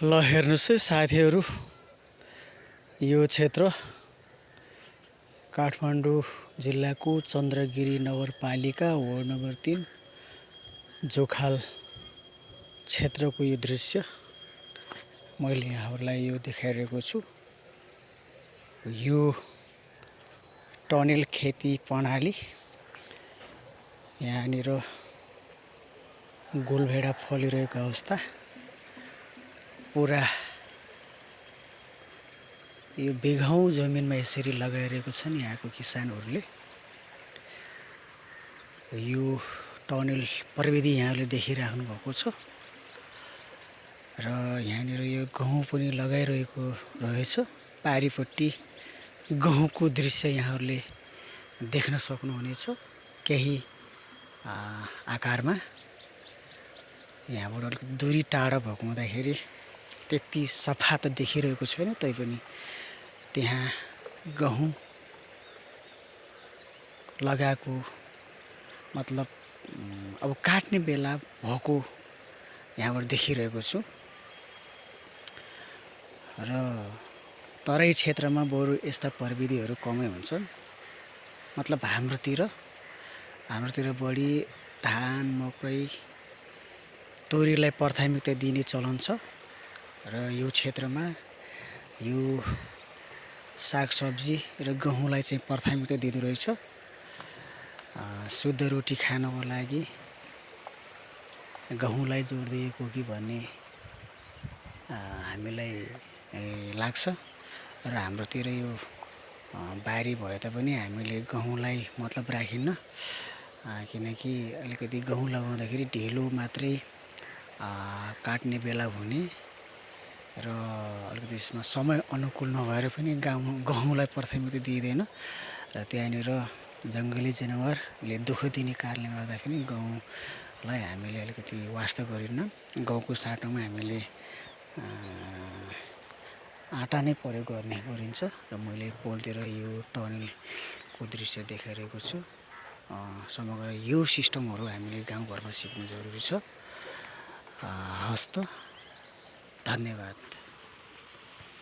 ल हेर्नुस् है साथीहरू, यो क्षेत्र काठमाडौँ जिल्लाको चन्द्रगिरी नगरपालिका वार्ड नम्बर 3 जोखाल क्षेत्रको यो दृश्य मैले यहाँहरूलाई यो देखाइरहेको छु। यो टनेल खेती प्रणाली, यहाँनिर गोलभेडा फलिरहेको अवस्था, पुरा यो बिघौँ जमिनमा यसरी लगाइरहेको छन् यहाँको किसानहरूले। यो टनेल प्रविधि यहाँले देखिराख्नु भएको छ र यहाँनिर यो गहुँ पनि लगाइरहेको रहेछ। पारिपट्टि गहुँको दृश्य यहाँहरूले देख्न सक्नुहुनेछ केही आकारमा। यहाँबाट अलिक दूरी टाढा भएको हुँदाखेरि त्यति सफा त देखिरहेको छैन, तैपनि त्यहाँ गहुँ लगाएको मतलब अब काट्ने बेला भएको यहाँबाट देखिरहेको छु। र तराई क्षेत्रमा बरु यस्ता प्रविधिहरू कमै हुन्छन्। मतलब हाम्रोतिर बढी धान, मकै, तोरीलाई प्राथमिकता दिने चलन छ र यो क्षेत्रमा यो सागसब्जी र गहुँलाई चाहिँ प्राथमिकता दिँदो रहेछ। शुद्ध रोटी खानको लागि गहुँलाई जोड दिएको कि भन्ने हामीलाई लाग्छ। र हाम्रोतिर यो बारी भए तापनि हामीले गहुँलाई मतलब राखिन्न, किनकि अलिकति गहुँ लगाउँदाखेरि ढिलो मात्रै काट्ने बेला हुने र अलिकति यसमा समय अनुकूल नभएर पनि गहुँलाई प्राथमिकता दिइँदैन र त्यहाँनिर जङ्गली जनावरले दुःख दिने कारणले गर्दाखेरि गहुँलाई हामीले अलिकति वास्ता गरिन्न। गहुँको साटोमा हामीले आँटा नै प्रयोग गरिन्छ र मैले पोलतिर यो टनेलको दृश्य देखाइरहेको छु। समग्र यो सिस्टमहरू हामीले गाउँघरमा सिक्नु जरुरी छ। हस्त, धन्यवाद।